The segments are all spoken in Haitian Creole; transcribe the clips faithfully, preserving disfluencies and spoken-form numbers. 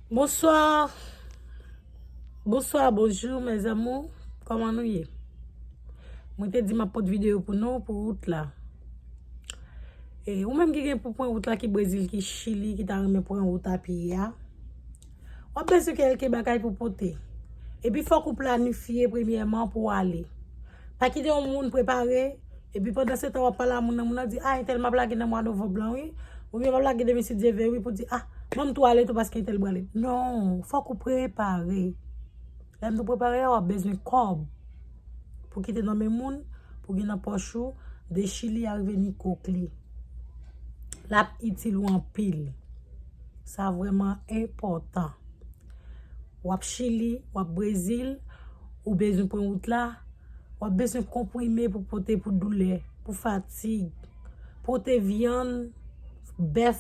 Bonsoir. Bonsoir, bonjour mes amours. Kòman nou ye? Mwen te di m ap pote videyo pou nou pou wout la. E ou menm ki gen pou pran wout la, ki Brezil, ki Chili, ki ta renmen pran wout a pye a, w ap bezwen kèlke bagay pou pote. Epi fòk ou planifye premyèman pou w ale. Pa kite yon moun prepare, epi pandan se tan w ap pale a moun nan, moun nan di, "A, entèl m ap lage nan mwa novanm lan, wi." Oubyen m ap lage demen si Dye vle, wi, pou di, "A, ban m tou ale tou paske entèl prale." Non, fòk ou prepare. Lè m di w prepare a, w ap bezwen kòb pou kite nan men moun, pou gen nan pòch ou, de Chili a rive Nicoclé. L ap itil ou anpil. Sa vrèman enpòtan. W ap Chili, w ap Brezil, ou bezwen pran wout la, w ap bezwen konprime pou pote pou doulè, pou fatig. Pote vyann, bèf,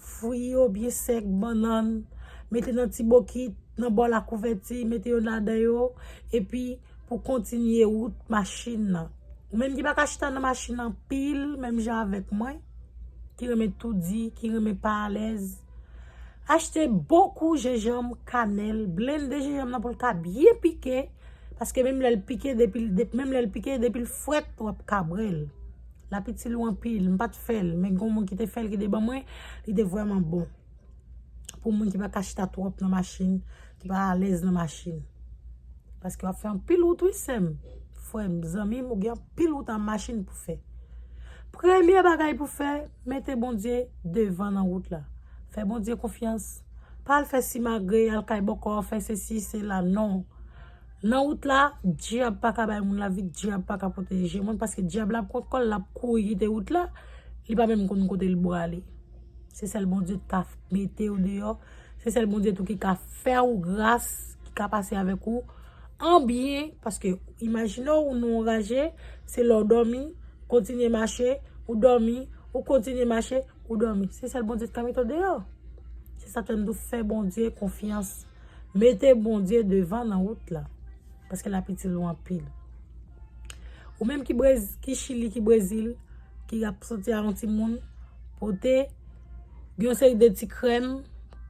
fwi yo byen sèk, bannann, mete nan ti bokit, nan bò lakouvèti, mete yo ladan yo, epi pou kontinye wout machin nan. Ou menm ki pa ka chita nan machin anpil, menm jan avèk mwen, ki renmen toudi, ki renmen pa alèz, achte bokou jenjanm, kanèl, blende jenjanm nan pou l ka byen pike, paske menm lè l pike, depi l, de, menm lè l pike, depi l frèt, w ap ka bwè l. L ap itil ou anpil, m pa t fè l, men gen yon moun ki te fè l, ki te ban mwen, li te vrèman bon. Pou moun ki pa ka chita twòp nan machin, ki pa alèz nan machin. Paske w ap fè anpil wout, wi, sè m, frè m, zanmi m, ou gen anpil wout an machin pou fè. Premye bagay pou fè, mete Bondye devan nan wout la. Fè Bondye konfyans. Pa al fè simagre, al kay bòkò, fè sesi, sela, non. Nan wout la, dyab pa ka bay moun lavi, dyab pa ka pwoteje moun, paske dyab la ap kont kò l, l ap kouri kite wout la, li pa menm konn kote l prale. Se sèl Bondye ki ka mete w deyò, se sèl Bondye tou ki ka fè w gras, ki ka pase avèk ou an byen, paske imajine w, ou nan yon raje, se lè w dòmi, kontinye mache, ou dòmi, ou kontinye mache, ou dòmi. Se sèl Bondye ki ka mete w deyò. Se sa k fè m di w fè Bondye konfyans. Mete Bondye devan nan wout la. Paske l ap itil ou anpil. Ou menm ki Brez-, ki Chili, ki Brezil, ki ap santi a yon timoun, pote gen yon seri de ti krèm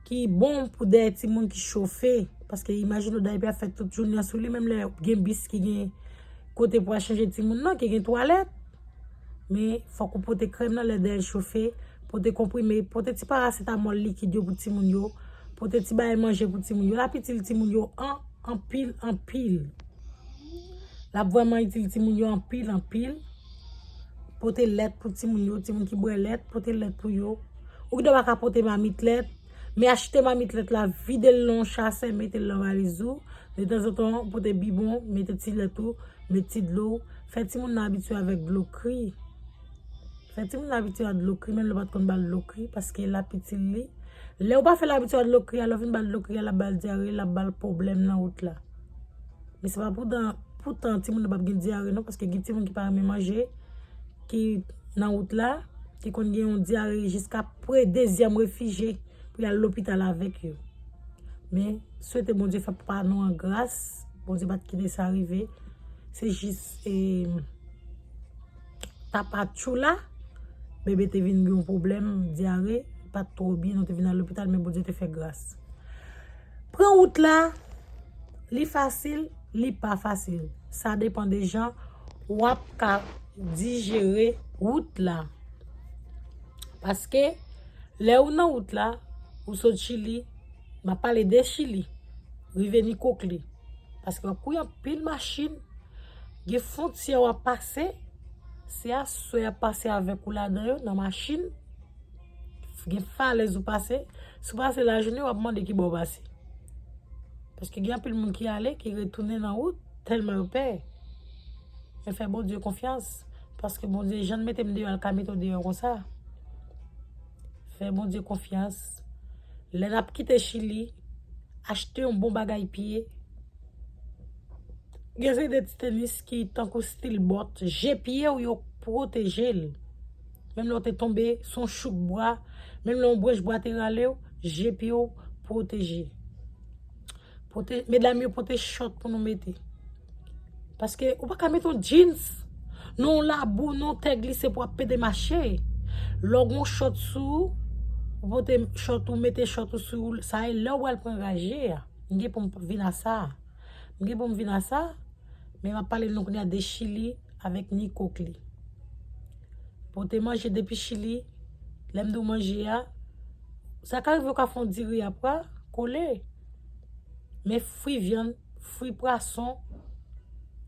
ki bon pou dèyè timoun ki chofe. Paske imajine w dayipè ap fè tout jounen an sou li, menm lè gen bis ki gen kote pou al chanje timoun nan, ki gen twalèt. Men fòk ou pote krèm nan lè dèyè l chofe, pote konprime, pote ti parasetamòl likid yo pou timoun yo, pote ti bagay manje pou timoun yo. L ap itil timoun yo an, anpil, anpil. L ap vrèman itil timoun yo anpil, anpil. Pote lèt pou timoun yo, timoun ki bwè lèt, pote lèt pou yo. Ou gendwa pa ka pote mamit lèt, men achte mamit lèt la, vide l nan yon chasè, mete l nan valiz ou. Detanzantan, pote bibwon, mete ti lèt ou, mete ti dlo ou. Fè timoun nan abitye avèk dlo kri. Fè timoun nan abitye a dlo kri, menm lè w pa t konn ba l dlo kri, paske l ap itil li. Lè w pa fè l abitye a dlo kri a, lè w vin ba l dlo kri a, l ap ba l dyare, l ap ba l pwoblèm nan wout la. Men se pa poutan, poutan timoun nan p ap gen dyare non, paske gen timoun ki pa renmen manje, ki nan wout la, ki konn gen yon dyare jiska pre dezyèm refije pou y al lopital avèk yo. Men, swete Bondye fè papa nou an gras, Bondye pa t kite sa rive. Se jis, e, tapatchoula, bebe te vin gen yon pwoblèm, dyare, li pa t twò byen, nou te vin al lopital, men Bondye te fè gras. Pran wout la, li fasil, li pa fasil. Sa depann de jan w ap ka dijere wout la. Paske, lè ou nan wout la, ou sot Chili, m ap pale de Chili, rive Nicoclé. Paske w ap kouri anpil machin, gen fwontyè w ap pase, se aswè y ap pase avèk ou ladan yo, nan machin, gen falèz ou pase, si w pase lajounen, w ap mande ki bò w pase. Paske gen anpil moun ki ale, ki retounen nan wout, tèlman yo pè. Men fè Bondye konfyans, paske Bondye jan l mete m deyò, l ka mete w deyò konsa. Fè Bondye konfyans. Lè n ap kite Chili, achte yon bon bagay pye. Gen seri de ti tenis ki tankou stil bòt, je pye w yo pwoteje l. Menm lè w te tonbe, se yon chouk bwa, menm lè yon branch bwa te rale w, je pye w pwoteje. Pote, medam yo, pote chòt pou nou mete. Paske ou pa ka mete yon jeans nan yon labou, nan yon tè glise pou w ap pede mache. Lè w gen yon chòt sou ou, Ou pote chòt ou, mete chòt ou sou ou, sa e lè ou pral pran raje a. M gen pou m vin a sa. M gen pou m vin a sa, men m ap pale nou kounye a de Chili avèk Nicocli. Pote manje depi Chili, lè m di w manje a, sa ka rive ou ka fè yon diri apra, kole. Men fri vyann, fri pwason,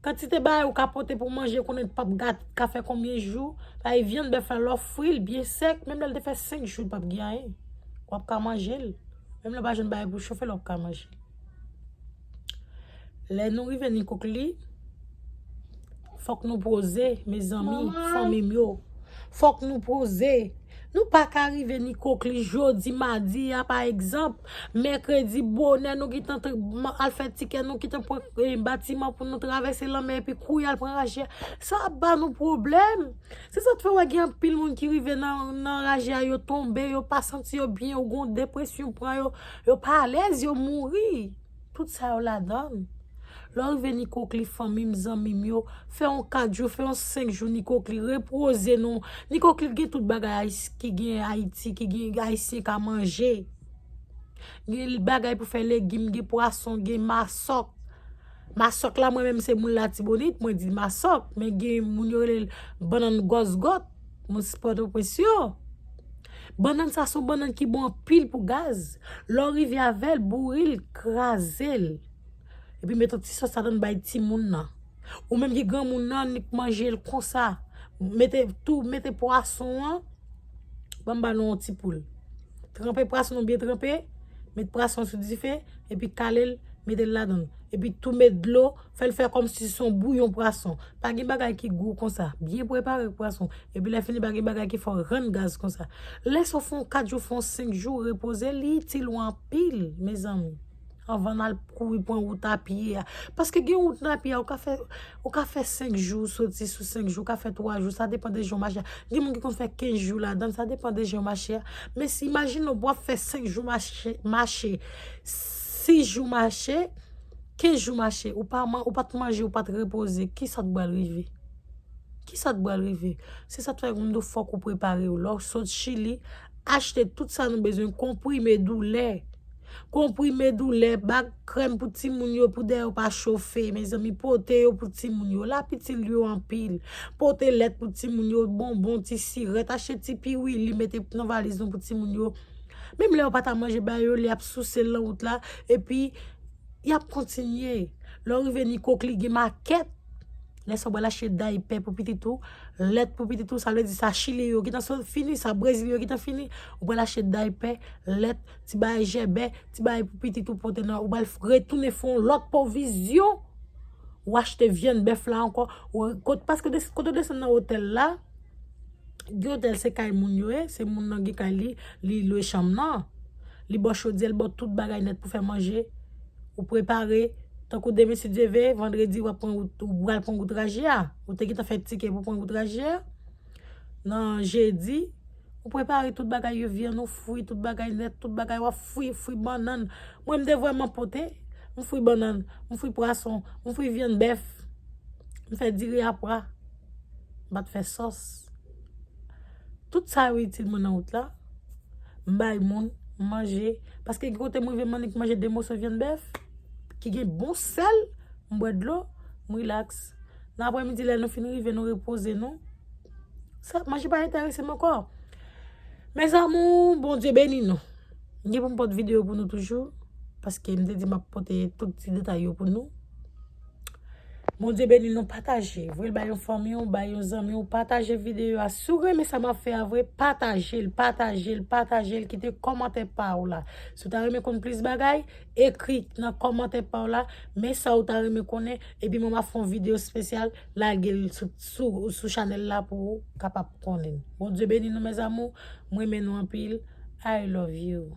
kantite bagay ou ka pote pou manje konnen p ap gat, ka fè konbyen jou. Paske vyann bèf la, lè w fri l byen sèk, menm lè l te fè senk jou, l p ap gen anyen. W ap ka manje l. Menm lè w pa jwenn bagay pou chofe l, w ap ka manje l. Lè nou rive Nicocli, fòk nou poze, mezanmi, fanmi m yo. Fòk nou poze. Nou pa ka rive Nicocli jodi madi a, pa egzanp, mèkredi bonè nou gentan al fè tikè, nou gentan pran eh, batiman pou nou travèse lanmè epi kouri al pran raje a. Sa ap ba nou pwoblèm. Se sa k fè w wè gen anpil moun ki rive nan, nan raje a, yo tonbe, yo pa santi yo byen, yo gen yon depresyon pran yo, yo pa alèz, yo mouri. Tout sa yo ladan l. Lè w rive Nicocli, fanmi m, zanmi m yo, fè yon kat jou, fè yon senk jou Nicocli, repoze nou. Nicocli gen tout bagay Ayis-, ki gen Ayiti, ki gen Ayisyen ka manje. Gen bagay pou fè legim, gen pwason, gen masòk. Masòk la, mwen menm se moun Latibonit, mwen di masòk, men gen moun yo rele l bannann gòzgòt, moun Pòtoprens yo. Bannann sa se yon bannann ki bon anpil pou gaz. Lè w rive avè l, bouri l, kraze l. Epi mete yon ti sòs ladan l bay timoun nan. Ou menm ki granmoun nan, nik manje l konsa. Mete tou, mete pwason an. Ban m ba nou yon ti poul. Tranpe pwason nou byen tranpe. Met pwason sou dife. Epi kale l, mete l ladan l. Epi tou met dlo. Fè l fè kòmsi se yon bouyon pwason. Pa gen bagay ki gou konsa. Byen prepare pwason. Epi lè fini, pa gen bagay ki fè w rann gaz konsa. Lè sa w fè yon kat jou, fè yon senk jou, repoze, li itil ou anpil, mezanmi. Anvan n al kouri pran wout a pye a. Paske gen wout nan pye a, ou ka fè, ou ka fè senk jou, soti sou senk jou, ou ka fè twa jou, sa depann de jan w mache a. Gen moun ki konn fè kenz jou ladan l, sa depann de jan w mache a. Men si, imajine w ap fè senk jou mache, mache, sis jou mache, kenz jou mache, ou pa man-, ou pa t manje, ou pa t repoze, kisa t pral rive? Kisa t pral rive? Se sa t fè m di w fòk ou prepare w. Lè w sot Chili, achte tout sa nou bezwen, konprime doulè. Konprime doulè, bag krèm pou timoun yo, pou dèyè yo pa chofe. Mezanmi, pote yo pou timoun yo. L ap itil yo anpil. Pote lèt pou timoun yo, bonbon, ti sirèt, achte ti piwili, mete nan valiz nou pou timoun yo. Menm lè yo pa ta manje, ba yo, li ap souse l nan wout la. Epi, y ap kontinye. Lè w rive Nicocli, gen makèt. Lè sa w pral achte daypè pou pitit ou, lèt pou pitit ou, sa vle di sa Chili yo gentan sot fini, sa Brezil yo gentan fini. Ou pral achte daypè, lèt, ti bagay jèbè, ti bagay pou pitit ou pote nan, ou pral f-, retounen fè yon lòt pwovizyon. Ou achte vyann bèf la ankò. Ou, kot, paske des-, kote w desann nan otèl la, gen otèl se kay moun yo ye, se moun nan gen kay li, li lwe chanm nan. Li ba w chodyè, li ba w tout bagay nèt pou fè manje. Ou prepare, tankou demen si Dye ve, vandredi w ap pran wout, ou pral pran wout raje a. Ou te gentan fè tikè pou pran wout raje a. Nan jedi, ou prepare tout bagay yo, vyann ou fri, tout bagay nèt, tout bagay w ap fri, fri bannann. Mwen m te vrèman pote, m fri bannann, m fri pwason, m fri vyann bèf. M fè diri apra. M pa t fè sòs. Tout sa yo itil mwen nan wout la. M bay moun, m manje. Paske gen kote m rive, m annik manje de moso vyann bèf, ki gen bon sèl, m bwè dlo, m rilaks. Nan aprèmidi, lè nou fin rive, nou repoze nou. Sa, manje pa enterese m ankò. Mes amours, Bondye beni nou. M gen pou m pote videyo pou nou toujou, paske m te di m ap pote tout ti detay yo pou nou. Bondye beni nou, pataje. Voye l bay yon fanmi w, bay yon zanmi w, pataje videyo a. Si w renmen sa m ap fè a vre, pataje l, pataje l, pataje l, kite kòmantè pa w la. Si w ta renmen konn plis bagay, ekri nan kòmantè pa w la, men sa w ta renmen konnen, epi mwen m ap fè yon videyo espesyal, lage l sou, sou, sou chanèl la pou w kapab konnen. Bondye beni nou, mes amours. Mwen renmen nou anpil. I love you.